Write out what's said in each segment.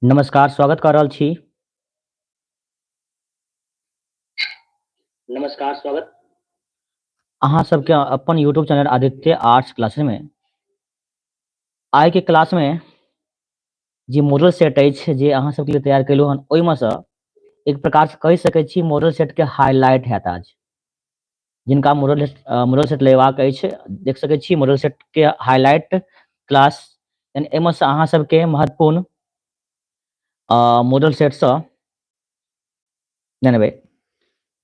नमस्कार, स्वागत कऽ रहल छी। नमस्कार, स्वागत। अहाँ सबके अपन YouTube channel Aditya arts classes में। आइ के क्लास में जे मॉडल सेट अछि जे अहाँ सबके लिए तैयार केलहुँ हन, ओहिमे सँ एक प्रकार से कहि सकै छी मॉडल सेट के हाईलाइट हैत आज। जिनका मॉडल सेट लेबाक अछि, देख सकै छी मॉडल सेट के हाईलाइट क्लास, यानी एहिमे सँ अहाँ सबके महत्वपूर्ण मॉडल सेट सँ जानबै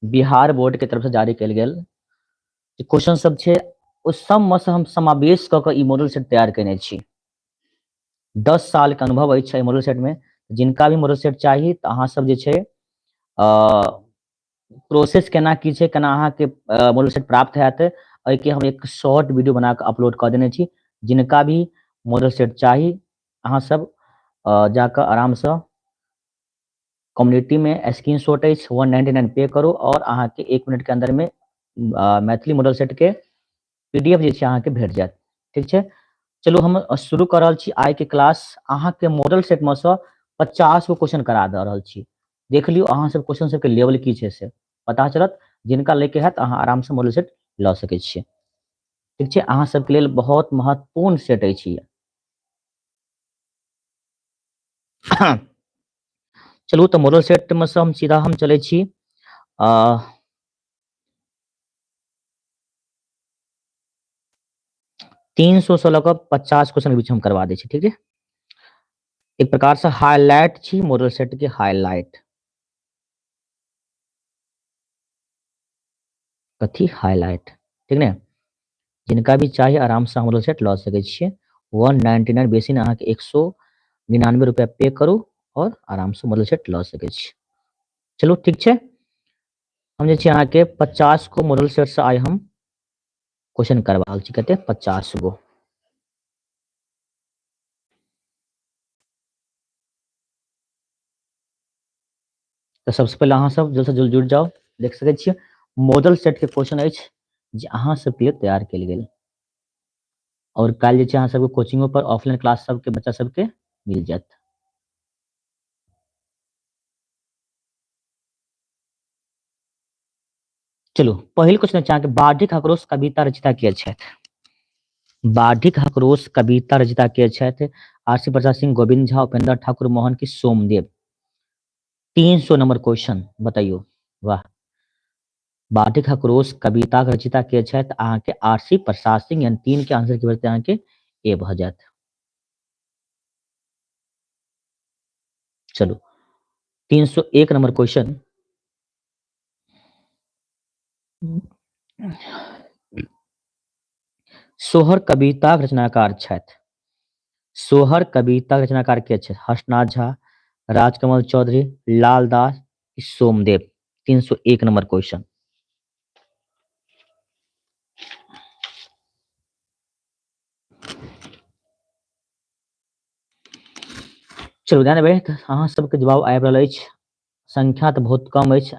बिहार बोर्ड के तरफ से जारी कयल गेल जे क्वेश्चन सब छै, ओ सबमे सँ हम समावेश कऽ कऽ ई मॉडल सेट तैयार केने छी। 10 साल के अनुभव अछि एहि मॉडल सेट में। जिनका भी मॉडल सेट चाही तऽ अहाँ सब जे छै, प्रोसेस केना की छै, केना अहाँके मॉडल सेट प्राप्त हैत, एहिके हम एक शॉर्ट वीडियो बना कऽ अपलोड कऽ देने छी। जिनका भी मॉडल सेट चाही अहाँ सब जाकऽ आरामसँ कम्युनिटी में स्क्रीनशॉट अछि, 199 पे करू और अहाँके 1 मिनट के अंदर में मैथिली मॉडल सेट के पीडीएफ जे छै अहाँके भेट जायत। ठीक छै, चलू हम शुरू कऽ रहल छी आइ के क्लास। अहाँके मॉडल सेट में सँ 50 गो क्वेश्चन करा दऽ रहल छी। देख लियौ अहाँ सब क्वेश्चन सबके लेवल की छै से पता चलत। जिनका लैके हैत अहाँ आराम से मॉडल सेट लऽ सकै छियै। ठीक छै, अहाँ सबके लेल बहुत महत्वपूर्ण सेट अछि ई। चलू तऽ मॉडल सेट में से हम सीधा हम चलै छी। 300 से लऽ कऽ 50 क्वेश्चन के बीच हम करवा दै छी। ठीक है, एक प्रकार से हाईलाइट छी मॉडल सेट के हाईलाइट। कथी हाईलाइट? ठीक ने, जिनका भी चाहिए आराम से मॉडल सेट लऽ सकै छियै। 199 बेसी ने, अहाँके 199 रुपया पे करू और आराम से मॉडल सेट लऽ सकै छी। चलू ठीक छै, हम जे छै अहाँके 50 गो मॉडल सेट से आइ हम क्वेश्चन करवा रहल छी। कते? 50 गो। तऽ सबसे पहिले अहाँ सब जल्द से जल्द जुड़ जाउ। देख सकै छियै मॉडल सेट के क्वेश्चन अछि जे अहाँ सबके लिए तैयार कयल गेल और काल्हि जे छै अहाँ सबके कोचिंगो पर ऑफलाइन क्लास सबके बच्चा सबके मिल जायत। चलू पहिल क्वेश्चन छै अहाँके, बाढ़िक आक्रोश कविता रचयिता के छथि? बाढ़िक आक्रोश कविता रचयिता के छथि? आरसी प्रसाद सिंह, गोविंद झा, उपेंद्र ठाकुर मोहन की सोमदेव? 300 नंबर क्वेश्चन बताइयो। वाह, बाढ़िक आक्रोश कविता के रचयिता के छथि? अहाँके आरसी प्रसाद सिंह, यानी 3 के आंसर की बचते अहाँके ए भऽ जायत। चलू 301 नंबर क्वेश्चन। सोहर कविता के रचनाकार छथि? सोहर कविता के रचनाकार के छथि? हर्षनाथ झा, राजकमल चौधरी, लाल दास, सोमदेव? 301 number question. चलू ध्यान देबै तऽ अहाँ सबके जवाब आबि रहल अछि। संख्या तऽ बहुत कम अछि।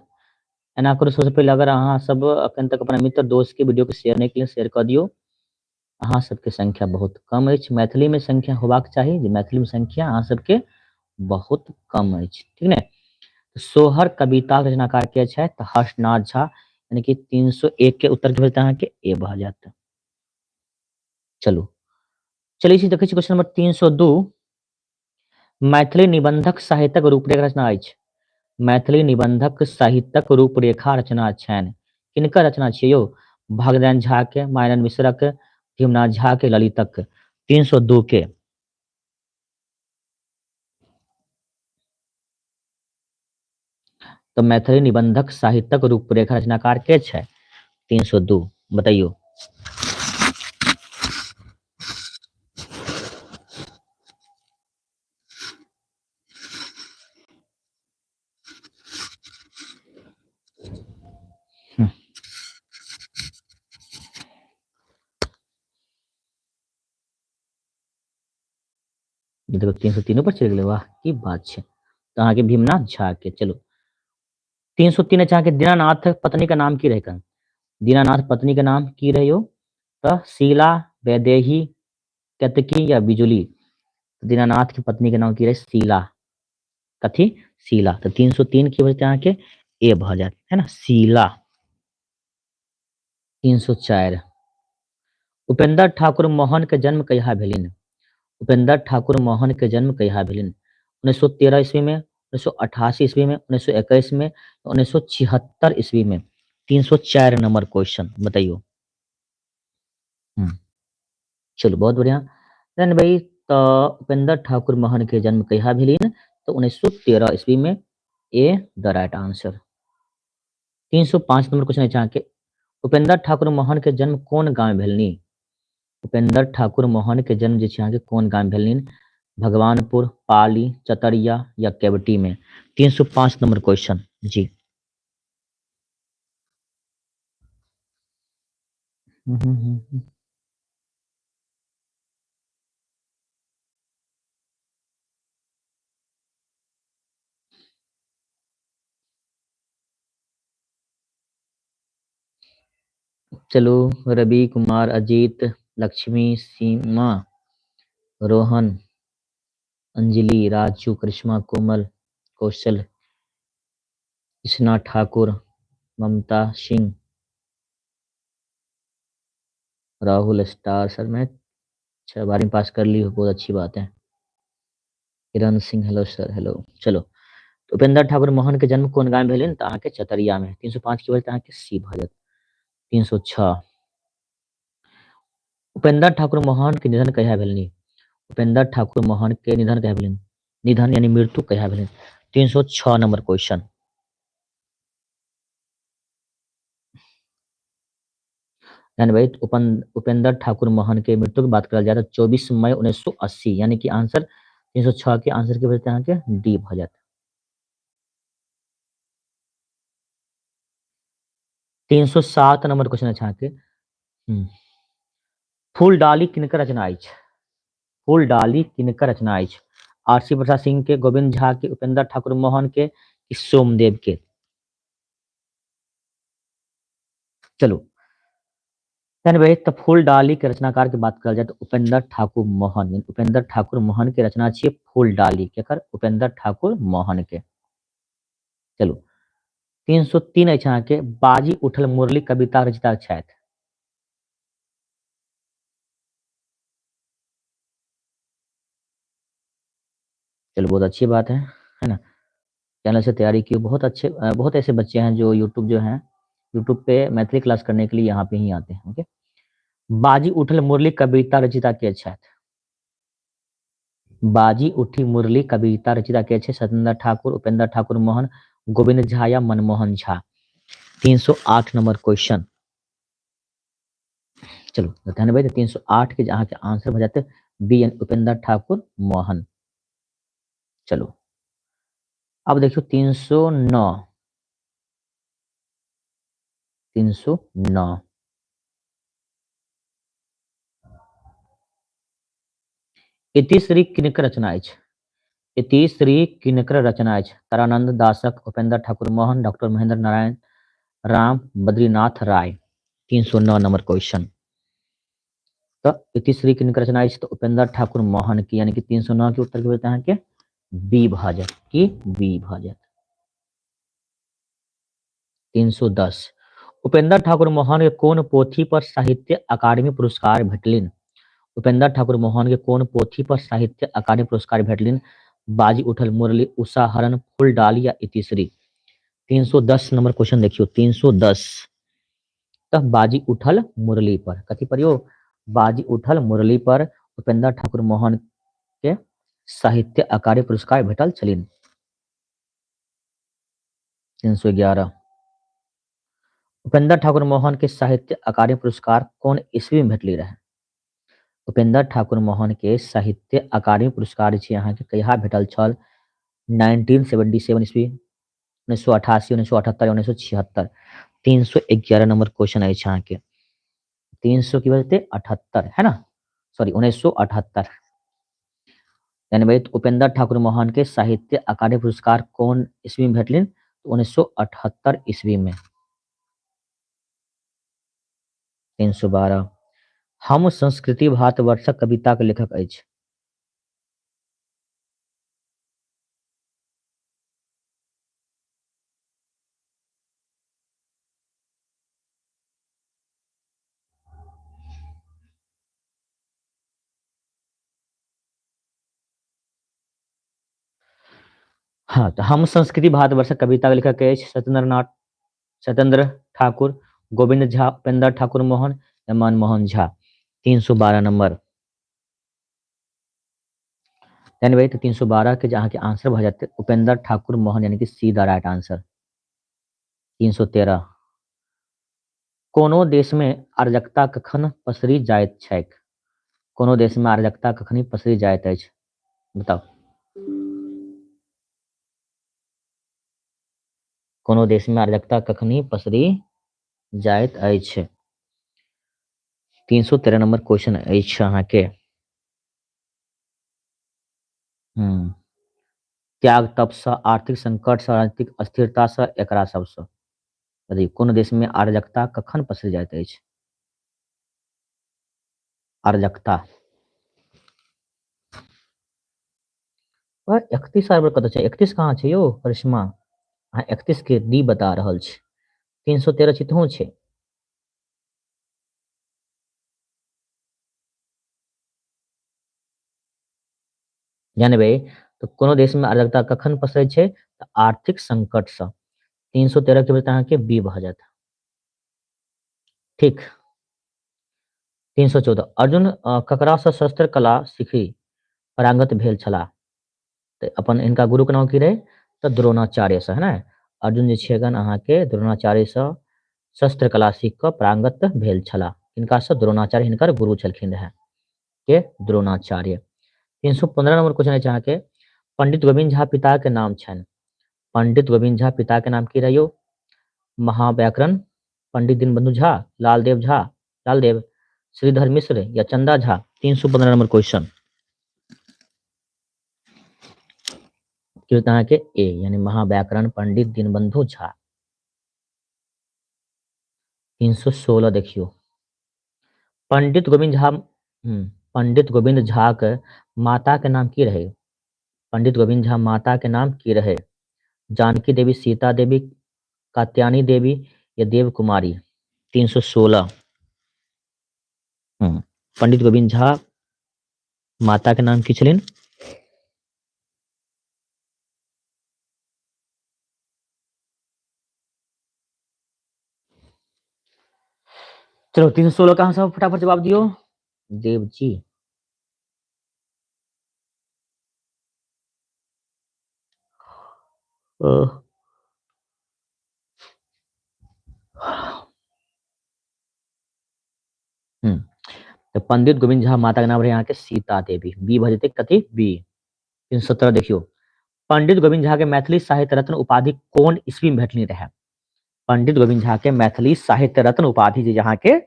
एना करू, सबसँ पहिले अगर अहाँ सब अखन तक अपना मित्र दोस्त के वीडियो के शेयर नहि केलियै, शेयर कऽ दियौ। अहाँ सबके संख्या बहुत कम अछि। मैथिली में संख्या होबाक चाही, जे मैथिली में संख्या अहाँ सबके बहुत कम अछि। ठीक ने, सोहर कविता के रचनाकार के छथि? तऽ हर्षनाथ झा, यानी कि 301 के उत्तर के भेजते अहाँके ए भऽ जायत। चलू चलै छी, देखै छी क्वेश्चन नंबर 302। मैथिली निबंधक साहित्यक रूपरेखा रचना अछि। मैथिली निबंधक साहित्यक रूपरेखा रचना छनि, किनकर रचना छियै यौ? भागनारायण झा के, मायानंद मिश्रक, भीमनाथ झा के, ललितक? 302 के। तऽ मैथिली निबंधक साहित्यक रूपरेखा रचनाकार के छै? 302 बताइयो। देखो 303 पर चलि गेलै, वाह की बात छै। तऽ अहाँके भीमनाथ झा के। चलू 303 अछि अहाँके, दीनानाथ पत्नी के नाम की रहै? दीनानाथ पत्नी के नाम की रहै यौ? तऽ शीला, वैदेही, केतकी या बिजुली? दीनानाथ के पत्नी के नाम की रहै? शीला। कथी? शीला। तऽ 303 की भऽ जेतै अहाँके? ए भऽ जायत, है ना, शीला। 304, उपेंद्र ठाकुर मोहन के जन्म कहिया भेलनि? उपेंद्र ठाकुर मोहन के जन्म कहिया भेलनि? 1913 ईस्वी में, 1988 ईस्वी में, 1921 में, 1976 ईस्वी में। 304 नंबर क्वेश्चन बताइयो। चलू बहुत बढ़िया। तहन भाई तऽ उपेंद्र ठाकुर मोहन के जन्म कहिया भेलनि? तऽ 1913 ईस्वी में। ए द राइट आंसर। 305 नंबर क्वेश्चन अछि अहाँके, उपेंद्र ठाकुर मोहन के जन्म कोन गाँव में भेलनि? उपेंद्र ठाकुर मोहन के जन्म जे छै अहाँके कोन गाँव में भेलनि? भगवानपुर, पाली, चतरिया या केवटी में। 305 नंबर क्वेश्चन जी। चलू रवि कुमार, अजीत, लक्ष्मी, सीमा, रोहन, अंजलि, राजू, करिश्मा, कोमल, कौशल, कृष्णा ठाकुर, ममता सिंह, राहुल स्टार सर मैं अच्छा 12वीं पास कर ली हो, बहुत अच्छी बात है। Kiran Singh hello sir, hello. चलो तो उपेंद्र ठाकुर मोहन के जन्म कोन गाँव में भेलनि? तऽ अहाँके चतरिया में। 305 के बजते अहाँके सी भऽ जायत। 306, उपेंद्र ठाकुर मोहन के निधन कहिया भेलनि? उपेंद्र ठाकुर मोहन के निधन कहिया भेलनि? निधन यानी मृत्यु कहिया भेलनि? 306 नंबर क्वेश्चन। यानी भाई उपेंद्र ठाकुर मोहन के मृत्यु की बात करल जाए तो 24 मई 1980, यानी कि आंसर 306 के आंसर के बजते अहाँके डी भऽ जायत। 307 नंबर क्वेश्चन अछि अहाँके, फूल डाली किनकर रचना अछि? फूल डाली किनकर रचना अछि? आरसी प्रसाद सिंह के, गोविंद झा के, उपेंद्र ठाकुर मोहन के, कि सोमदेव के? चलू तहन भाई तऽ फूल डाली के रचनाकार के बात करल जाए तो उपेंद्र ठाकुर मोहन, यानी उपेंद्र ठाकुर मोहन के रचना छियै फूल डाली। केकर? उपेंद्र ठाकुर मोहन के। चलू 303 अछि अहाँके, बाजी उठल मुरली कविता रचयिता छथि। चलो बहुत अच्छी बात है, है ना। चैनल से तैयारी की, बहुत अच्छे, बहुत ऐसे बच्चे हैं जो यूट्यूब जो है, यूट्यूब पे मैथिली क्लास करने के लिए यहाँ पे ही आते हैं। ओके, बाजी उठल मुरली कविता रचयिता के छथि? बाजी उठी मुरली कविता रचयिता के छथि? सत्येंद्र ठाकुर, उपेंद्र ठाकुर मोहन, गोविंद झा या मनमोहन झा? 308 number question. चलो ध्यान भाई, 308 के अहाँके आंसर भऽ जायत बी एन उपेंद्र ठाकुर मोहन। चलो अब देखियौ 309, 309 इतिश्री किनकर रचना अछि? इतिश्री किनकर रचना अछि? तारानंद दासक, उपेंद्र ठाकुर मोहन, डॉक्टर महेंद्र नारायण राम, बद्रीनाथ राय। 309 नंबर क्वेश्चन। तऽ इतिश्री किनकर रचना अछि? तऽ उपेंद्र ठाकुर मोहन की, यानी कि 309 के उत्तर की होतै अहाँके बी भऽ जायत। की बी भऽ जायत। 310 उपेंद्र ठाकुर मोहन के कोन पोथी पर साहित्य अकादमी पुरस्कार भेटलनि? उपेंद्र ठाकुर मोहन के कोन पोथी पर साहित्य अकादमी पुरस्कार भेटलनि? बाजी उठल मुरली, उषा हरण, फूल डाली या इतिश्री? 310 नंबर क्वेश्चन देखियौ, 310 तऽ बाजी उठल मुरली पर, कथी पर यौ? बाजी उठल मुरली पर उपेंद्र ठाकुर मोहन के साहित्य अकादमी पुरस्कार भेटल छलनि। 311 उपेंद्र ठाकुर मोहन के साहित्य अकादमी पुरस्कार कोन ईस्वी में भेटली रहे? उपेंद्र ठाकुर मोहन के साहित्य अकादमी पुरस्कार जे छै अहाँके कहिया भेटल छल? 1977 ईस्वी, 1988, 1978, 1976। 311 नंबर क्वेश्चन अछि अहाँके। 300 की बजते 78 है ना, सॉरी 1978। यानी भाई उपेंद्र ठाकुर मोहन के साहित्य अकादमी पुरस्कार कोन ईस्वी में भेटलनि? 1978 ईस्वी में। 312 हम संस्कृति भारतवर्षक कविता के लेखक अछि। हाँ, तऽ हम संस्कृति भारतवर्षक कविता लेखक अछि सत्येंद्र नाथ, सत्येंद्र ठाकुर, गोविंद झा, उपेंद्र ठाकुर मोहन या मनमोहन झा। 312 नंबर। एनीवे, तऽ 312 के जे अहाँके आंसर भऽ जायत उपेंद्र ठाकुर मोहन, यानी कि सी द राइट आंसर। 313। कोनो देशमे अराजकता कखन पसरि जाइत छैक? कोनो देशमे अराजकता कखन पसरि जाइत अछि? बताउ। कोनो देशमे अराजकता कखनी पसरि जाइत अछि? 313 नंबर क्वेश्चन अछि अहाँके। हम्म त्याग तपसँ, आर्थिक संकटसँ, राजनीतिक अस्थिरतासँ, एकरा सबसँ। यदि कोनो देशमे अराजकता कखन पसरि जाइत अछि? अराजकता 31 आबि कतऽ छै? 31 कहाँ छै यौ करिश्मा? अहाँ 31 के डी बता रहल छी। 313 चितहु छै। जानबै तऽ कोनो देशमे अराजकता कखन पसरै छै? तऽ आर्थिक संकटसँ। 313 के बजह अहाँके बी भऽ जायत। ठीक। 314। अर्जुन ककरासँ शस्त्र कला सीखी पारंगत भेल छलाह? तऽ अपन हिनका गुरुके नाम की रहै? तऽ द्रोणाचार्यसँ, है ने? अर्जुन जे छैगन अहाँके द्रोणाचार्यसँ शस्त्र कला सीख कऽ पारंगत भेल छलाह। हिनकासँ द्रोणाचार्य हिनकर गुरु छलखिन रहए। के? द्रोणाचार्य। 315 नंबर क्वेश्चन अछि अहाँके, पंडित गोविंद झा पिता के नाम छनि। पंडित गोविंद झा पिता के नाम की रहियो? महाव्याकरण पंडित दीनबंधु झा, लालदेव झा, लालदेव, श्रीधर मिश्र या चंदा झा। 315 नंबर क्वेश्चन की होता अहाँके? ए, यानी महाव्याकरण पंडित दीनबंधु झा। 316 देखियौ। पंडित गोविंद झा, पंडित गोविंद झा के माता के नाम की रहे? पंडित गोविंद झा माता के नाम की रहे? जानकी देवी, सीता देवी, कात्यायनी देवी या देव कुमारी। 316। पंडित गोविंद झा माता के नाम की छलनि? चलो 316 का सब फटाफट जवाब दियो। देव जी। तो पंडित गोविंद झा माता के नाम रहे यहाँ के सीता देवी। बी भऽ जेतै कथी? बी। 317 देखियो। पंडित गोविंद झा के मैथिली साहित्य रत्न उपाधि कोन ईस्वी में भेटनी रहे? पंडित गोविंद झा के मैथिली साहित्य रत्न उपाधि जे यहाँ के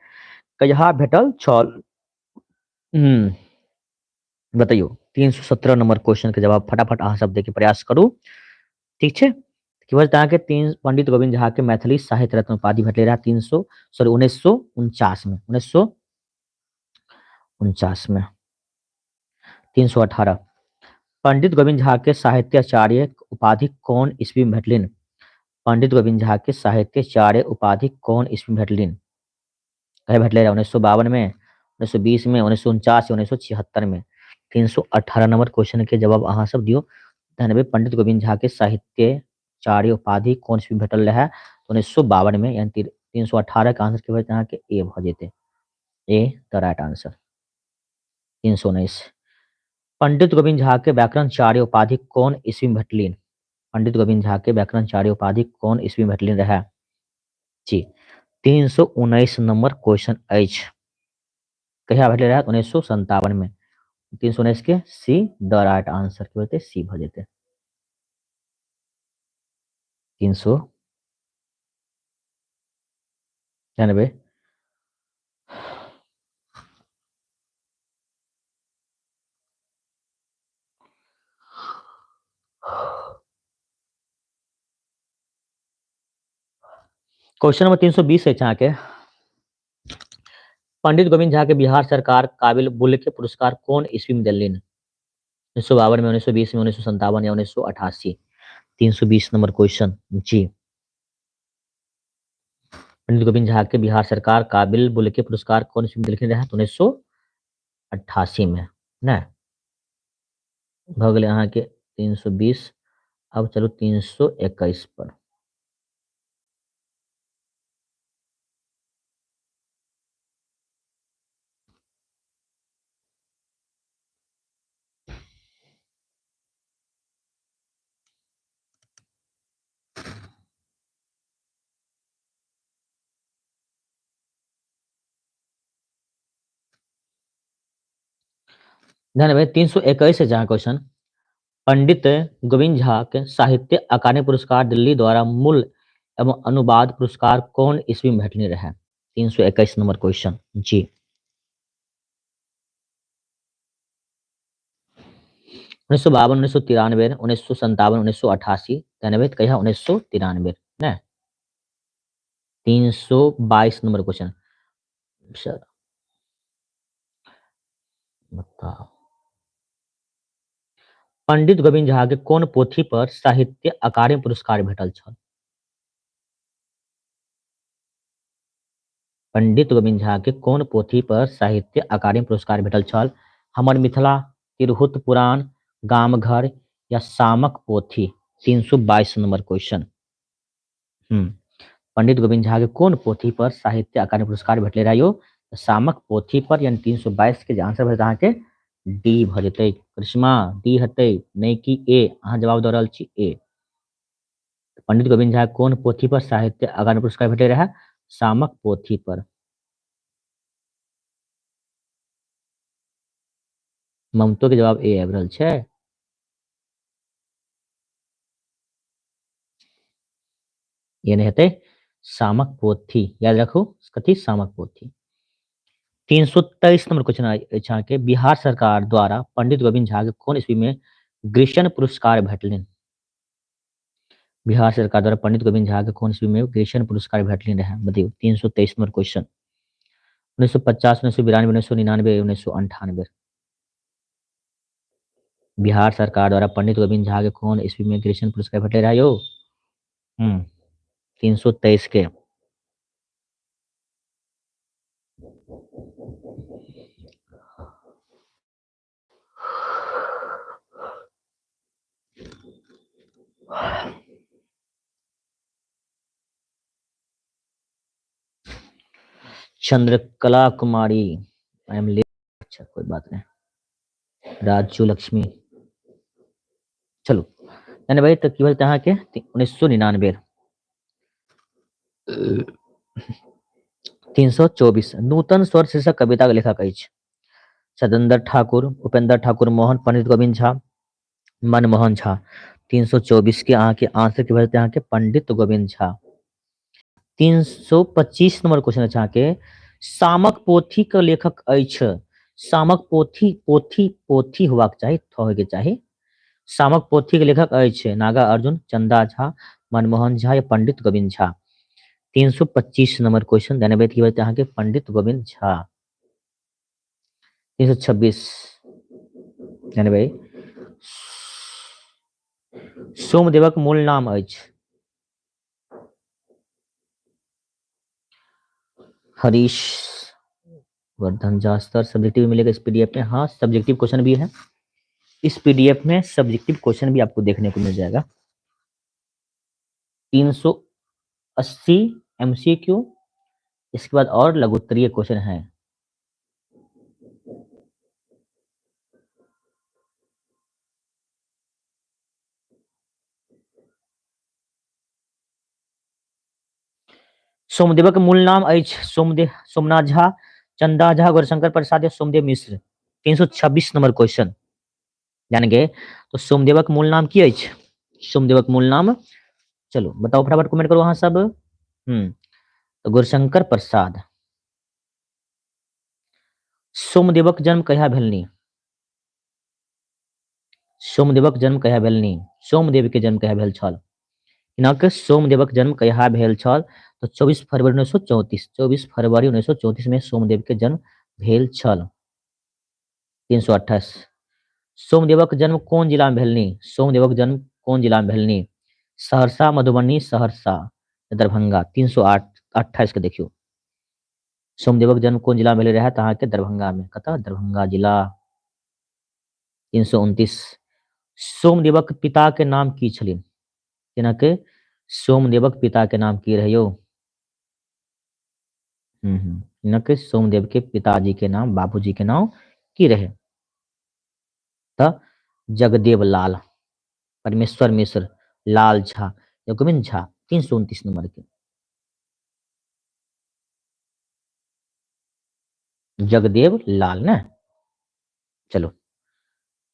कहिया भेटल छल? बतैयो। 317 नंबर क्वेश्चन के जवाब फटाफट अहाँ सब देके प्रयास करू। ठीक छै? की बजत अहाँके पंडित गोविंद झा के मैथिली साहित्य रत्न उपाधि भेटले रहे 1949 में। 1949 में। 318। पंडित गोविंद झा के साहित्याचार्य उपाधि कौन ईस्वी में भेटलिन? पंडित गोविंद झा के साहित्याचार्य उपाधि कौन ईस्वी में भेटलिन? कहे भेटले रहे? 1952 में, 1920 में, 1949, 1976 में। 318 नंबर क्वेश्चन के जवाब अहाँ सब दियो। धन्यवाद। पंडित गोविंद झा के साहित्याचार्य उपाधि कौन ईस्वी में भेटल रहे? 1952 में, यानी 318 के आंसर के बजह अहाँके ए भऽ जेतै। ए the right answer. 319। Pandit Govind Jha के व्याकरणाचार्य उपाधि कौन ईस्वी में भेटलिन? पंडित गोविंद झा के व्याकरणाचार्य उपाधि कौन ईस्वी में भेटलिन रहे? जी 319 नंबर क्वेश्चन अछि। कहिया भेटले रहे? 1957 में। 319 के सी द राइट आंसर की होते? सी भऽ जेतै। 393। क्वेश्चन नंबर 320 अछि अहाँके। पंडित गोविंद झा के बिहार सरकार काबिल बुल के पुरस्कार कौन ईस्वी में देलनि? 1952 में, 1920 में, 1957 या 1988। 320 नंबर क्वेश्चन जी। पंडित गोविंद झा के बिहार सरकार काबिल बुल के पुरस्कार कौन ईस्वी में देलखिन रहे? 1988 में ने भऽ गेलै अहाँके 320। अब चलू 321 पर। ध्यान भाई 321 से जहाँ क्वेश्चन, पंडित गोविंद झा के साहित्य अकादमी पुरस्कार दिल्ली द्वारा मूल एवं अनुवाद पुरस्कार कौन ईस्वी में भेटने रहे? 321 नंबर क्वेश्चन जी। 1952, 1993, 1957, 1988, ध्यान कहिया 1993 ने। 322 नंबर क्वेश्चन सर बताओ, पंडित गोविंद झा के कोन पोथी पर साहित्य अकादमी पुरस्कार भेटल छल? पंडित गोविंद झा के कोन पोथी पर साहित्य अकादमी पुरस्कार भेटल छल? हमर मिथिला, तिरहुत पुराण, गाम घर या सामक पोथी? 322 नंबर क्वेश्चन। पंडित गोविंद झा के कोन पोथी पर साहित्य अकादमी पुरस्कार भेटले रहे यो? सामक पोथी पर, यानी 322 के आंसर भेटत अहाँके डी भ जेतै। करिश्मा डी हेतै नहि कि ए? अहाँ जवाब दऽ रहल छी ए। पंडित गोविंद झा कोन पोथी पर साहित्य अकादमी पुरस्कार भेटले रहे? सामक पोथी पर। ममतो के जवाब ए आबि रहल छै। ये नहि हेतै, सामक पोथी याद रखू, कथी? सामक पोथी। 323 नंबर क्वेश्चन अछि अहाँके, बिहार सरकार द्वारा पंडित गोविंद झा के कोन ईस्वी में ग्रीष्म पुरस्कार भेटलनि? बिहार सरकार द्वारा पंडित गोविंद झा के कोन ईस्वी में ग्रीष्म पुरस्कार भेटलनि रहे? बताइयो। 323 नंबर क्वेश्चन। 1950, 1992, 1999, 1998। बिहार सरकार द्वारा पंडित गोविंद झा के कोन ईस्वी में ग्रीष्म पुरस्कार भेटले रहे यो? 323 के। Chandrakala Kumari I am late, अच्छा कोई बात नहीं। राजू लक्ष्मी, चलो यानी भाई तो की भेल अहाँके 1999। 324 नूतन स्वर शीर्षक कविता के लेखक अछि? सत्येंद्र ठाकुर, उपेंद्र ठाकुर मोहन, पंडित गोविंद झा, मनमोहन झा। 324 के अहाँके आंसर की भेल अहाँके पंडित गोविंद झा। 325 नंबर क्वेश्चन अछि अहाँके, सामक पोथी के लेखक अछि? सामक पोथी, पोथी पोथी होबाक चाही, थ होयके चाही। सामक पोथी के लेखक अछि नागा अर्जुन, चंदा झा, मनमोहन झा या पंडित गोविंद झा? 325 नंबर क्वेश्चन ध्यान की भेल अहाँके पंडित गोविंद झा। 326 ध्यान भाई, सोमदेवक मूल नाम अछि? हरीश वर्धन झा सर, सब्जेक्टिव मिलेगा इस पीडीएफ में? हाँ सब्जेक्टिव क्वेश्चन भी है इस पीडीएफ में, सब्जेक्टिव क्वेश्चन भी आपको देखने को मिल जाएगा। 380 एमसीक्यू, इसके बाद और लघुत्तरीय क्वेश्चन है। सोमदेवक मूल नाम अछि? सोमदेव, सोमनाथ झा, चंदा झा, गौरशंकर प्रसाद या सोमदेव मिश्र? 326 नंबर क्वेश्चन जान गए। तो सोमदेवक मूल नाम की अछि? सोमदेवक मूल नाम चलो बताओ फटाफट कमेंट करो अहाँ सब। तो गौरशंकर प्रसाद। सोमदेवक जन्म कहिया भेलनि? सोमदेवक जन्म कहिया भेलनि? सोमदेव के जन्म कहिया भेल छल? हिनक सोमदेवक जन्म कहिया भेल छल? तो 24 फरवरी 1934, 24 फरवरी 1934 में सोमदेव के जन्म भेल छल। 328 सोमदेवक जन्म कोन जिला में भेलनि? सोमदेवक जन्म कोन जिला में भेलनि? सहरसा, मधुबनी, सहरसा, दरभंगा। 328 के देखियो, सोमदेवक जन्म कोन जिला में भेल रहे? तो अहाँके दरभंगा में। कतऽ? दरभंगा जिला। 329 सोमदेवक पिता के नाम की छलनि? जेनाकि सोमदेवक पिता के नाम की रहै यौ? हिनक सोमदेव के पिताजी के नाम, बाबूजी के नाम की रहे? तऽ जगदेव लाल, परमेश्वर मिश्र, लाल झा या गोविंद झा। 329 नंबर के जगदेव लाल ने। चलो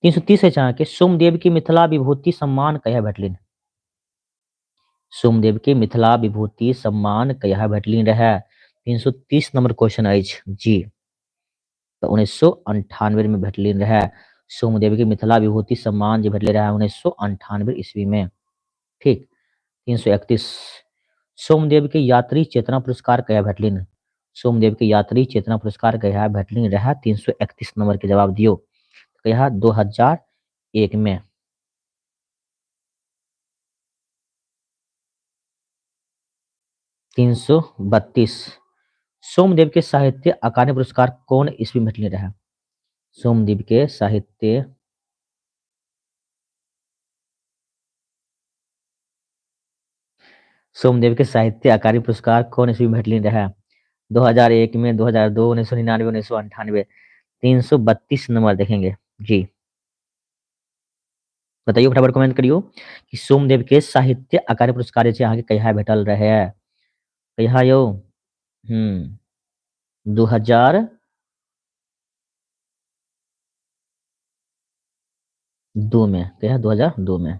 330 अछि अहाँके, सोमदेव के मिथिला विभूति सम्मान कहिया भेटलनि? सोमदेव के मिथिला विभूति सम्मान कहिया भेटलनि रहे? 330 नंबर क्वेश्चन अछि जी। तऽ 1998 में भेटलनि रहे सोमदेव के मिथिला विभूति सम्मान, जे भेटले रहे 1998 ईस्वी में। ठीक। 331, सोमदेव के यात्री चेतना पुरस्कार कहिया भेटलनि? सोमदेव के यात्री चेतना पुरस्कार कहिया भेटलनि रहे? 331 नंबर के जवाब दियौ। कहिया? 2001 में। 332, सोमदेव के साहित्य अकादमी पुरस्कार कौन ईस्वी में भेटले रहे? सोमदेव के साहित्य सोमदेव के साहित्य अकादमी पुरस्कार कौन ईस्वी में भेटले रहे? 2001 में, 2002, 1999, 1998। 332 नंबर देखेंगे जी। बताइयो, फटाफट कमेंट करियो कि सोमदेव के साहित्य अकादमी पुरस्कार जे अहाँके कहिया भेटल रहे? कहिया यौ? 2002 में। कहिया? 2002 में।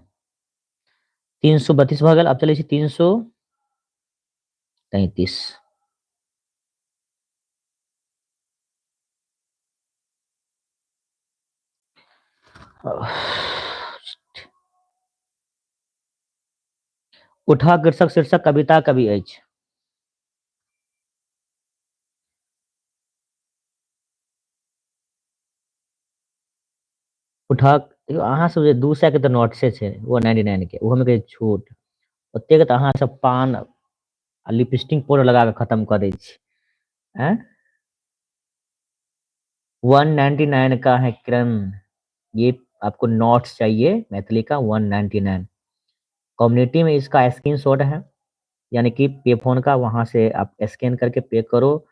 332 भऽ गेल। आब चलै छी 333। उठा कृषक शीर्षक कविता कवि अछि। उठा अहाँ सब जे 200 के तऽ नोट्से छै, ओ 99 के, ओहोमे कहै छूट ओतेक, तऽ अहाँ सब पान आ लिपस्टिक पाउडर लगा कऽ खतम कऽ दै छी। आँय, 199 का है किरण, ये आपको नोट्स चाहिए मैथिली का 199। कम्युनिटी में इसका स्क्रीनशॉट है, यानी कि पे फोन का, वहां से आप स्कैन करके पे करो,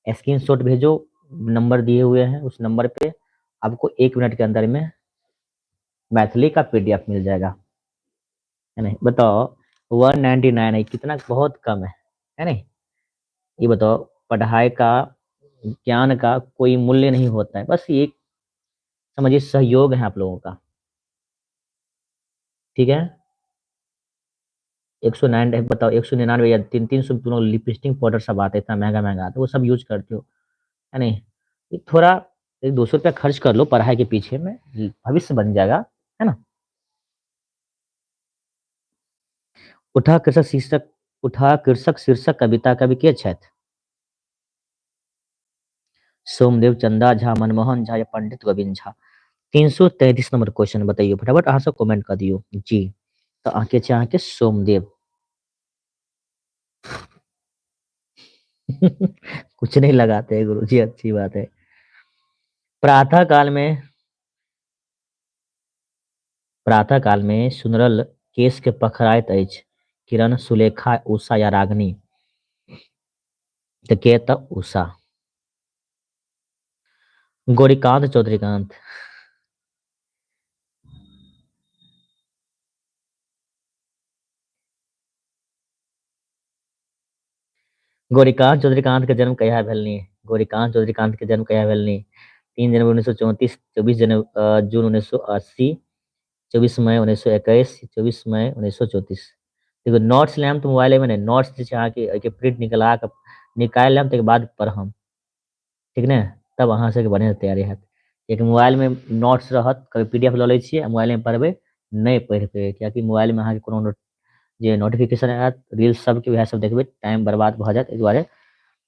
स्क्रीनशॉट भेजो, नंबर दिए हुए हैं, उस नंबर पे आपको 1 मिनट के अंदर में मैथिली का पीडीएफ मिल जाएगा, है नहीं? बताओ 199 है, कितना बहुत कम है नहीं? ये बताओ, पढ़ाई का, ज्ञान का कोई मूल्य नहीं होता है, बस ये समझिए सहयोग है आप लोगों का। ठीक है। 109 बताओ, 199 या 300 दोनों लिपस्टिक पाउडर सब आते हैं, इतना महंगा महंगा आता है, वो सब यूज करते हो, है नहीं? ये थोड़ा 1-200 रुपया खर्च कर लो पढ़ाई के पीछे में, भविष्य बन जाएगा, है ना? उठा कृषक शीर्षक, उठा कृषक शीर्षक कविता कवि के छथि? सोमदेव, चंदा झा, मनमोहन झा या पंडित गोविंद झा। 333 नंबर क्वेश्चन बताइयो, फटाफट अहाँ सब कमेंट कर दियो जी। तो अहाँके छै अहाँके सोमदेव। कुछ नहीं लगाते हैं गुरुजी, अच्छी बात है। प्रातः काल में, प्रातः काल में सुनरल केश के पखराइत अछि किरण, सुलेखा, उषा या रागनी? तऽ के? तऽ उषा। गौरीकांत चौधरीकांत। गौरीकांत चौधरीकांत के जन्म कहिया भेलनि? गौरीकांत चौधरीकांत के जन्म कहिया भेलनि? 3 जनवरी 1934, 24 जून 1980, 24 मई 1921, 24 मई 1934। देखो नोट्स लेम तऽ मोबाइले में नहि, नोट्स जे छै अहाँके ओहिके प्रिंट निकला कऽ निकालि लेम, ताहिके बाद पढ़म, ठीक ने? तब अहाँ सबके बढ़िआँ तैयारी हैत। कियाकि मोबाइल में नोट्स रहत, कभी पीडीएफ लऽ लै छियै आ मोबाइल में पढ़बै, नहि पढ़ि पेबै, कियाकि मोबाइल में अहाँके कोनो जे नोटिफिकेशन आयत रील्स सबके, वएह सब देखबै, टाइम बर्बाद भऽ जायत। एहि दुआरे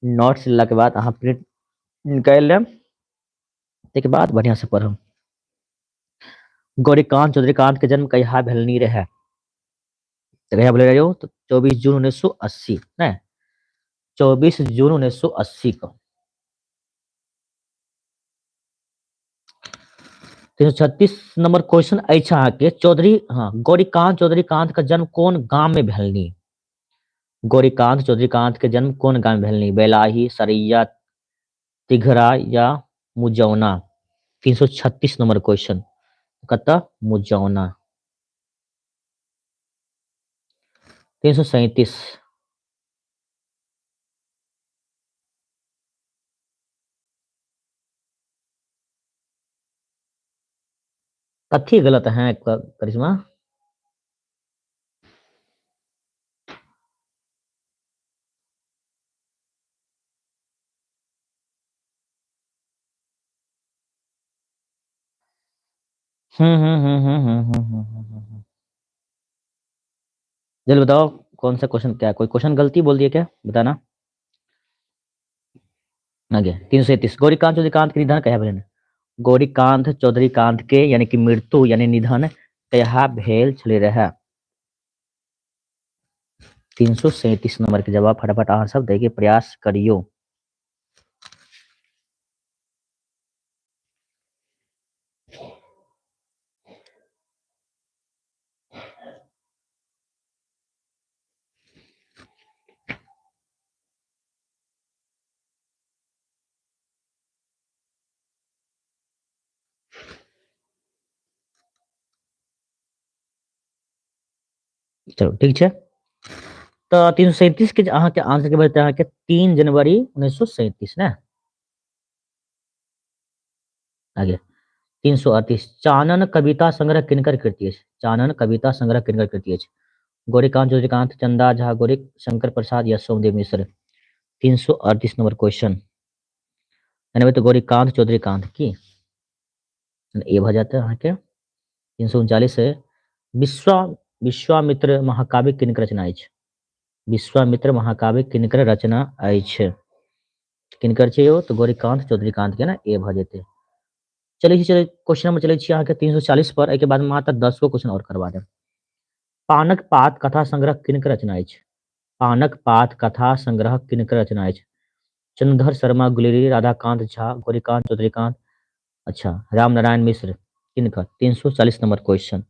नोट्स लेलाके बाद अहाँ प्रिंट निकालि लेब, ताहिके बाद बढ़िआँ से पढ़ब। गौरीकांत चौधरीकांत के जन्म कहिया भेलनि रहै? तऽ कहिया भेलै यौ? तऽ 24 जून 1980 ने, 24 जून 1980 को। 336 नंबर क्वेश्चन अछि अहाँके चौधरी, हाँ, गौरीकांत चौधरीकांत के जन्म कोन गाम में भेलनि? गौरीकांत चौधरीकांत के जन्म कोन गाम में भेलनि? बेलाही, सरैया, तिघरा या मुजौना? 336 नंबर क्वेश्चन कतऽ? मुजौना। 337। कथी गलत है करिश्मा? हम्म हम्म हम्म हम्म हम्म हम्म हम्म हम्म। जल्दी बताओ कौन सा क्वेश्चन, क्या कोई क्वेश्चन गलती बोल दिया क्या, बताना। आगे 337, गौरीकांत चौधरीकांत के निधन कहिया भेलनि? गौरीकांत चौधरीकांत के यानी कि मृत्यु यानी निधन कहिया भेल छलै रहे? 337 नंबर के जवाब फटाफट अहाँ सब दैके प्रयास करियो। चलो ठीक छै। तऽ 337 के अहाँके आंसर के बचतै अहाँके 3 जनवरी 1937 ने। आगे 338, चानन कविता संग्रह किनकर कृति अछि? चानन कविता संग्रह किनकर कृति अछि? गौरीकांत चौधरीकांत, चंदा झा, गौरी शंकर प्रसाद या सोमदेव मिश्र? 338 नंबर क्वेश्चन यानी तो गौरीकांत चौधरीकांत की ए भऽ जातै अहाँके। 339 है, विश्वामित्र महाकाव्य किनकर रचना अछि? विश्वामित्र महाकाव्य किनकर रचना अछि? किनकर छै यौ? तऽ गौरीकांत चौधरीकांत के ने ए भऽ जेतै। चलै छी, चलै क्वेश्चन नंबर चलै छी अहाँके 340 पर। एहिके बाद मात्र 10 गो क्वेश्चन और करवा देब। पानक पात कथा संग्रह किनकर रचना अछि? पानक पात कथा संग्रह किनकर रचना अछि? चंद्रधर शर्मा गुलेरी, राधाकांत झा, गौरीकांत चौधरीकांत, अच्छा रामनारायण मिश्र, किनकर? 340 नंबर क्वेश्चन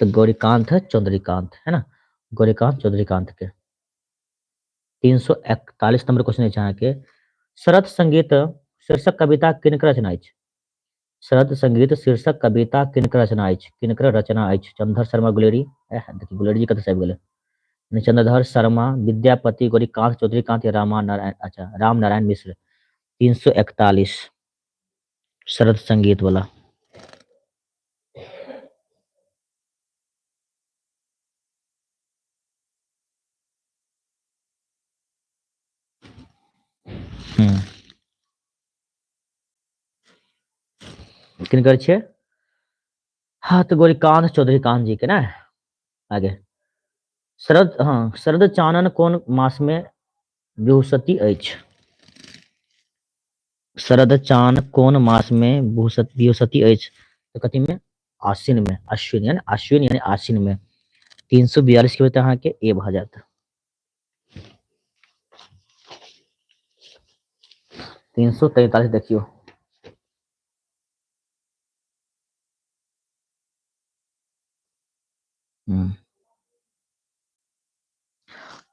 तो गौरीकांत है चौधरीकांत है ना, गौरीकांत चौधरीकांत के। 341 नंबर क्वेश्चन अछि अहाँके, शरद संगीत शीर्षक कविता किनकर रचना अछि? शरद संगीत शीर्षक कविता किनकर रचना अछि? किनकर रचना अछि? चंद्रधर शर्मा गुलेरी, देखियौ गुलेरी जी कतऽ से आबि गेलै? चंद्रधर शर्मा, विद्यापति, गौरीकांत चौधरीकांत या रामानारायण, अच्छा रामनारायण मिश्र। 341 शरद संगीत वाला। किनकर छै? हाँ तो गौरीकांत चौधरीकांत जी के ना। आगे शरद, हाँ शरद चानन कोन मास में विहुसती अछि? शरद चान कोन मास में विहुसती अछि? तो कथी में? आश्विन में, अश्विन यानी आश्विन यानी आश्विन में। 342 के बचत अहाँके ए भऽ जायत। 343 देखियौ।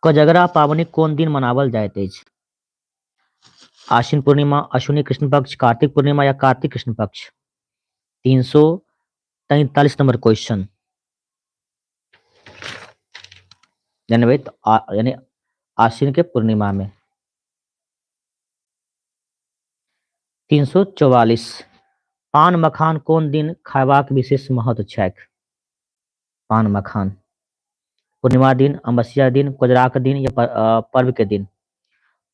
कोजगरा पाबनि कोन दिन मनाओल जाइत अछि? आश्विन पूर्णिमा, अश्विनी कृष्ण पक्ष, कार्तिक पूर्णिमा या कार्तिक कृष्ण पक्ष? 343 नंबर क्वेश्चन यानी आश्विन के पूर्णिमा में। 344, पान मखान कोन दिन खायबाक विशेष महत्व छैक? पान मखान पूर्णिमा दिन, अमावस्या दिन, कोजराक दिन या पर्व के दिन?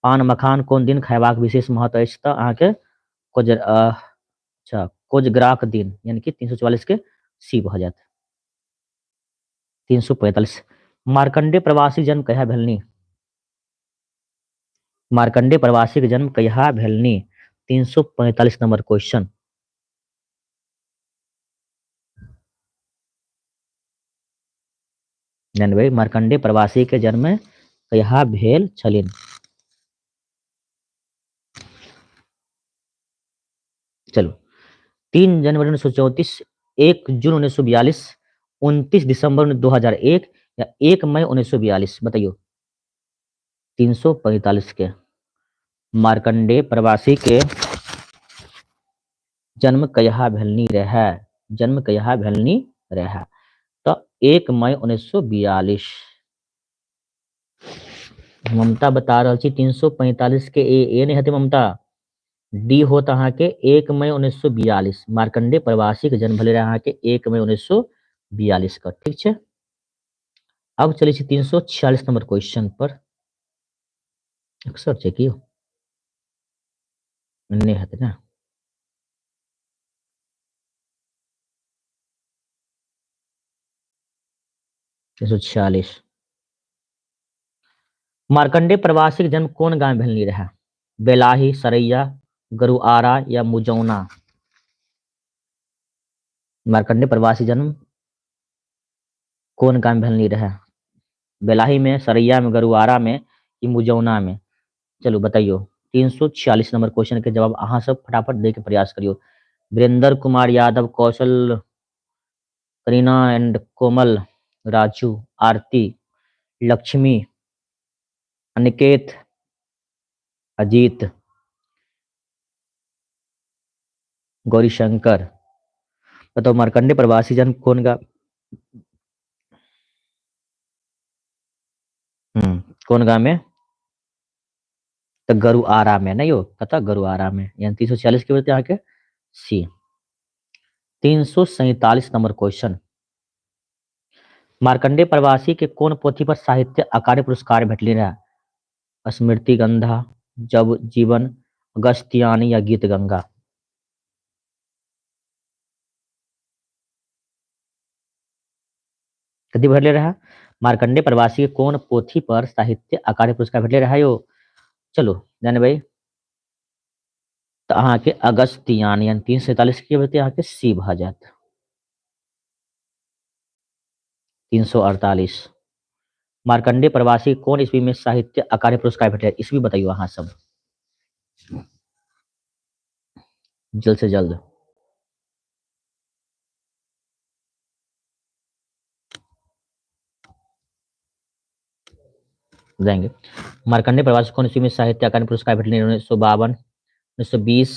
पान मखान कोन दिन खायबाक विशेष महत्व अछि? तऽ अहाँके अच्छा कोजगराक दिन यानी कि 344 के सी भऽ जायत। 345, मार्कंडेय प्रवासी जन्म कहिया भेलनि? मार्कंडेय प्रवासी के जन्म कहिया भेलनि? 345 नंबर क्वेश्चन। जानबै मार्कंडेय प्रवासी के जन्म कहिया भेल छलनि? चलू 3 जनवरी 1934, 1 जून 1942, 29 दिसंबर 2001 या 1 मई 1942? बताइयो। 345 के मार्कंडेय प्रवासी के जन्म कहिया भेलनी रहे? जन्म कहिया भेलनी रहे? तो 1 मई 1942। ममता बता रहल छी 345 के ए नहीं हेतै ममता, डी होत अहाँके 1 मई 1942। मार्कंडेय प्रवासी के जन्म भेलै रहे अहाँके 1 मई 1942 का। ठीक छै, अब चलै छी 346 नंबर क्वेश्चन पर। अक्सर छै की नहीं हेतै ना? 346 मार्कंडेय प्रवासी के जन्म कोन गाँव में भेलनी रहे? बेलाही, सरैया, गरुआरा या मुजौना? मार्कंडेय प्रवासी जन्म कोन गाँव में भेलनी रहे? बेलाही में, सरैया में, गरुआरा में कि मुजौना में? चलू बताइयो। 346 नंबर क्वेश्चन के जवाब अहाँ सब फटाफट दे के प्रयास करियो। वीरेंद्र कुमार यादव, कौशल, करीना एंड कोमल, राजू, आरती, लक्ष्मी, अनिकेत, अजीत, गौरीशंकर। बताओ मार्कंडेय प्रवासी जन्म कोन गाँव कोन गाँव में? तो गरुआरा में नहीं हो, कतऽ? गरुआरा में। यानी 346 के बचते अहाँके सी। 347 नंबर क्वेश्चन, मार्कंडेय प्रवासी के कोन पोथी पर साहित्य अकादमी पुरस्कार भेटली रहे? स्मृति गंधा, जब जीवन, अगस्त्यानी या गीत गंगा? कथी भेटले रहे? मार्कंडेय प्रवासी के कोन पोथी पर साहित्य अकादमी पुरस्कार भेटले रहे यो? चलो जानबै तो अहाँके अगस्त्यानी, यानी 347 के बचते अहाँके सी भऽ जायत। 348 मार्कंडेय प्रवासी कोन ईस्वी में साहित्य अकादमी पुरस्कार भेटले? ईस्वी बताइयो अहाँ सब जल्द से जल्द। जाएंगे। मार्कंडेय प्रवासी कौन ईस्वी में साहित्य अकादमी पुरस्कार भेटले? 1952, 1920,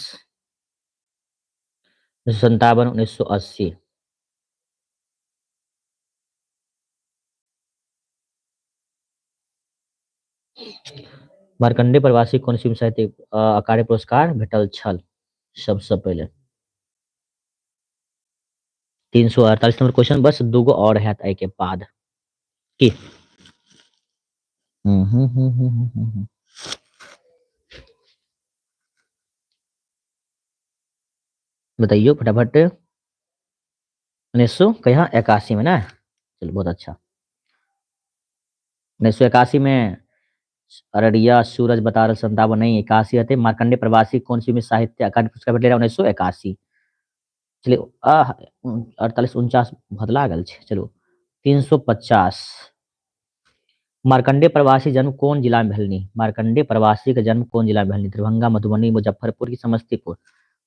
1957, 1980। मार्कंडेय प्रवासी कोन ईस्वी में साहित्य अकादमी पुरस्कार भेटल छल? सबसे पहिले 348 नंबर क्वेश्चन, बस दूगो और हैत एहि के बाद की। बताइयो फटाफट। 1981 में ना? चलो बहुत अच्छा। 1981 में अररिया सूरज बता रहा 57 नहीं 81 हते। मार्कंडेय प्रवासी कौन सी में साहित्य अकादमी पुरस्कार भेटले 1981? चलिए 48 49 बदला गेल छै। चलो 350 मार्कंडेय प्रवासी जन्म कोन जिला में भेलनी? मार्कंडेय प्रवासी के जन्म कोन जिला में भेलनी? दरभंगा, मधुबनी, मुजफ्फरपुर की समस्तीपुर?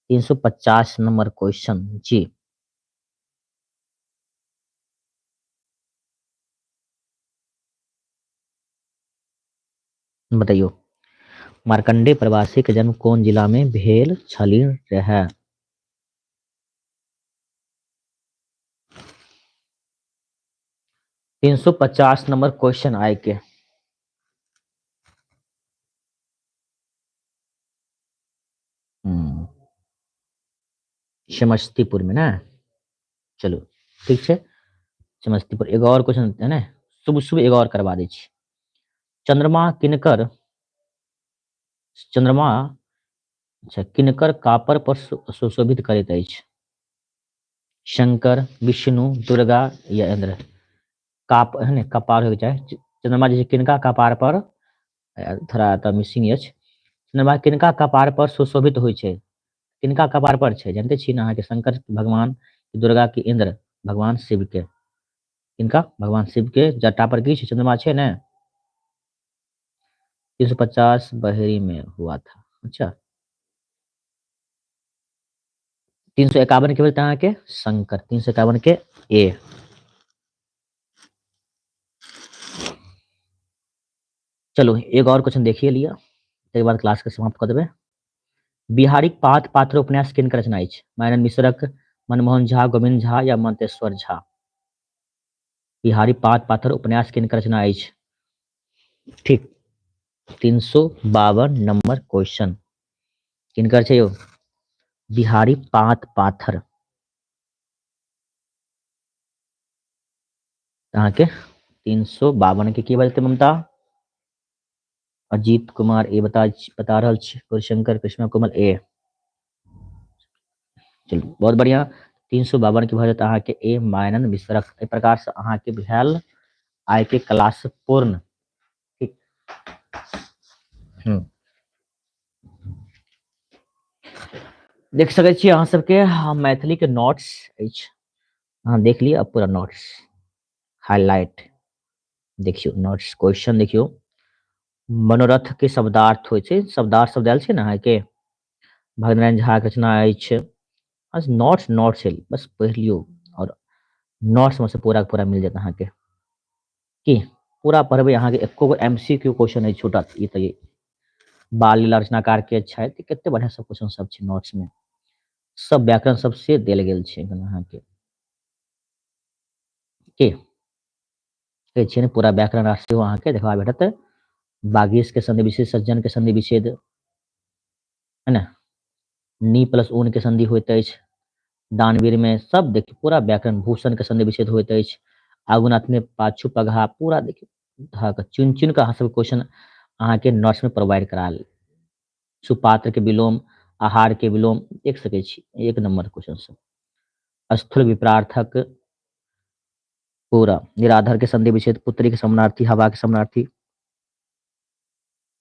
350 नंबर क्वेश्चन जी। बताइयो मार्कंडेय प्रवासी के जन्म कोन जिला में भेल छली रहे? 350 नंबर क्वेश्चन आए के। समस्तीपुर में ना? चलो ठीक है, समस्तीपुर। एगो और क्वेश्चन है ना, शुभ शुभ एगो और करवा दै छी। चंद्रमा किनकर, चंद्रमा अच्छा किनकर कापर पर सुशोभित करैत अछि? शंकर, विष्णु, दुर्गा या इंद्र? काप है ने, कपार होय के चाही। चंद्रमा जे किनका कपार पर, थोड़ा तऽ मिसिंग अछि। चंद्रमा किनका कपार पर सुशोभित होइ छै? किनका कपार पर छै? जानते छी ना अहाँके शंकर भगवान, दुर्गा के इंद्र, भगवान शिव के। किनका? भगवान शिव के जटा पर की छै? चंद्रमा छै ने। 350 बहेरी में हुआ था। अच्छा 351 के भेल अहाँके शंकर, 351 के ए। चलू एगो और क्वेश्चन देखिए लिअ, ताहिके बाद क्लास के समाप्त कऽ देबै। बिहारीक पात पाथर उपन्यास किनकर रचना अछि? मायानंद मिश्रक, मनमोहन झा, गोविंद झा या मंतेश्वर झा? बिहारी पात पाथर उपन्यास किनकर रचना अछि? ठीक, 352 नंबर क्वेश्चन किनकर छै यौ? बिहारी पात पाथर। अहाँके 352 के की बजतै ममता? अजीत कुमार ए बता बता रहल छी, गौरीशंकर, कृष्णा कोमल ए। चलू बहुत बढ़िया, 352 के भऽ जायत अहाँके ए, मायानंद मिश्रक। एहि प्रकार से अहाँके भेल आइ के क्लास पूर्ण। ठीक, देख सकै छी अहाँ सबके मैथिली के नोट्स अछि, अहाँ देख लिअ पूरा नोट्स हाईलाइट देखियौ, नोट्स क्वेश्चन देखियौ। मनोरथ के शब्दार्थ होइ छै, शब्दार्थ शब्द आयल छै ने अहाँके, भगनारायण झा के रचना अछि। बस नोट्स नोट्स छै, बस पढ़ि लियौ और नोट्स में से पूरा के पूरा मिल जायत अहाँके। की पूरा पढ़बै अहाँके एको गो एम सी क्यू क्वेश्चन नहि छूटत। ई तऽ बाल लीला रचनाकार के छथि, कते बढ़िया सब क्वेश्चन सब छै नोट्स में, सब व्याकरण सब से देल गेल छै अहाँके। की कहै छियै ने, पूरा व्याकरण आ सेहो अहाँके देखबा भेटत। बागीश के संधि विच्छेद, सज्जन के संधि विच्छेद है ने, नी प्लस ऊन के संधि होइत अछि दानवीर में, सब देखियौ पूरा व्याकरण। भूषण के संधि विच्छेद होइत अछि, आगुनात्मे पाछू पगहा, पूरा देखियौ धऽ कऽ चुनि चुनि कऽ अहाँ सब क्वेश्चन अहाँके नोट्स में प्रोवाइड करायल। सुपात्र के विलोम, आहार के विलोम, देख सकै छी एक नंबर क्वेश्चन सब। स्थूल विप्रार्थक पूरा, निराधर के संधि विच्छेद, पुत्री के समानार्थी, हवा के समानार्थी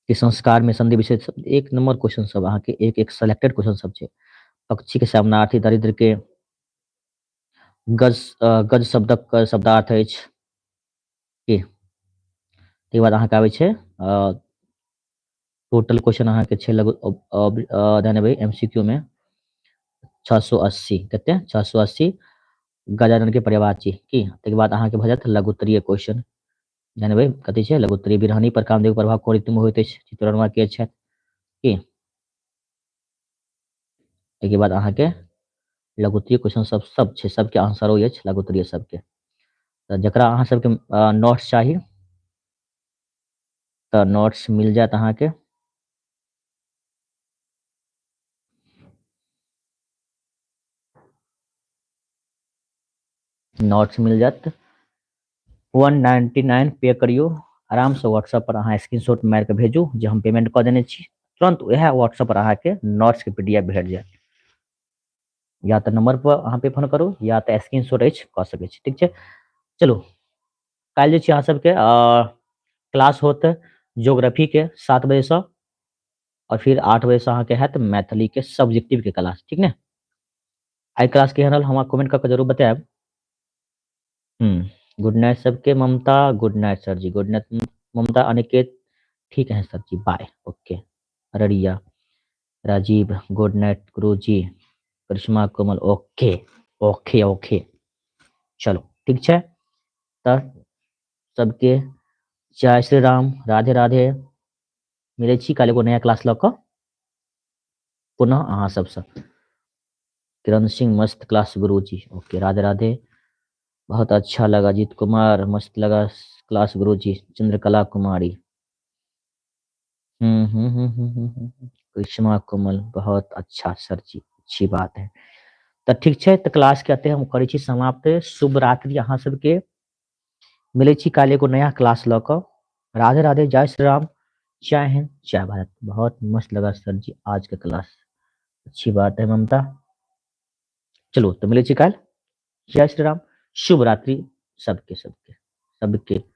के संस्कार में संधि विच्छेद, सब एक नंबर क्वेश्चन सब अहाँके एक एक सेलेक्टेड क्वेश्चन सब छै। पक्षी के समानार्थी, दरिद्र के, गज गज शब्दक शब्दार्थ अछि की। ताहिके बाद अहाँके आबै छै टोटल क्वेश्चन अहाँके छै लगभग ध्यान देबै एम सी क्यू में 680, कते 680 गजानन के पर्यायवाची की। ताहिके बाद अहाँके भऽ जायत लघुत्तरीय क्वेश्चन, ध्यान देबै कथी छै लघुत्तरीय। बिरहनी पर कामदेव प्रभाव कोन ऋतु में होइत अछि, चित्रोन्मा के छथि की। ताहिके बाद अहाँके लघुत्तरीय क्वेश्चन सब सब छै, सबके आंसरो अछि लघुत्तरीय सबके। तऽ जकरा अहाँ सबके नोट्स चाही तऽ नोट्स मिल जायत अहाँके। नोट्स मिल जायत 199 पे करियौ, आरामसँ व्हाट्सएप पर अहाँ स्क्रीनशॉट मारि कऽ भेजू जे हम पेमेंट कऽ देने छी, तुरंत उएह व्हाट्सएप पर अहाँके नोट्सके पी डी एफ भेट जायत। या तऽ नंबर पर अहाँ पे फोन करू या तऽ स्क्रीनशॉट अछि कऽ सकै छी। ठीक छै, चलू काल्हि जे छै अहाँ सबके क्लास होत ज्योग्राफी के 7 बजे से, और फिर 8 बजे से अहाँके हैत मैथिली के सब्जेक्टिव के क्लास। ठीक ने, आई क्लास केहन रहल हमरा कमेंट कऽ के जरूर बतायब। गुड नाइट सबके। Mamta good night sir ji, good night Mamta, Aniket ठीक है sir ji, bye, okay. Araria Rajiv good night Guru ji, Karishma Komal okay okay okay. चलो ठीक छै, तऽ सबके जय श्री राम, राधे राधे। मिलै छी काल्हि एगो नया क्लास लऽ कऽ पुनः अहाँ सबसँ। किरण सिंह मस्त क्लास गुरु जी, ओके राधे राधे, बहुत अच्छा लगा। अजीत कुमार मस्त लगा क्लास गुरु जी। चंद्रकला कुमारी करिश्मा कोमल बहुत अच्छा सर जी, अच्छी बात है। तऽ ठीक छै, तऽ क्लास के एते हम करै छी समाप्त। शुभ रात्रि अहाँ सबके, मिलै छी काल्हि एगो नया क्लास लऽ कऽ। राधे राधे, जय श्री राम, जय हिंद, जय भारत। बहुत मस्त लगा सर जी आज के क्लास, अच्छी बात है ममता। चलो तो मिलै छी काल्हि, जय श्री राम, शुभ रात्रि सबके सबके सबके।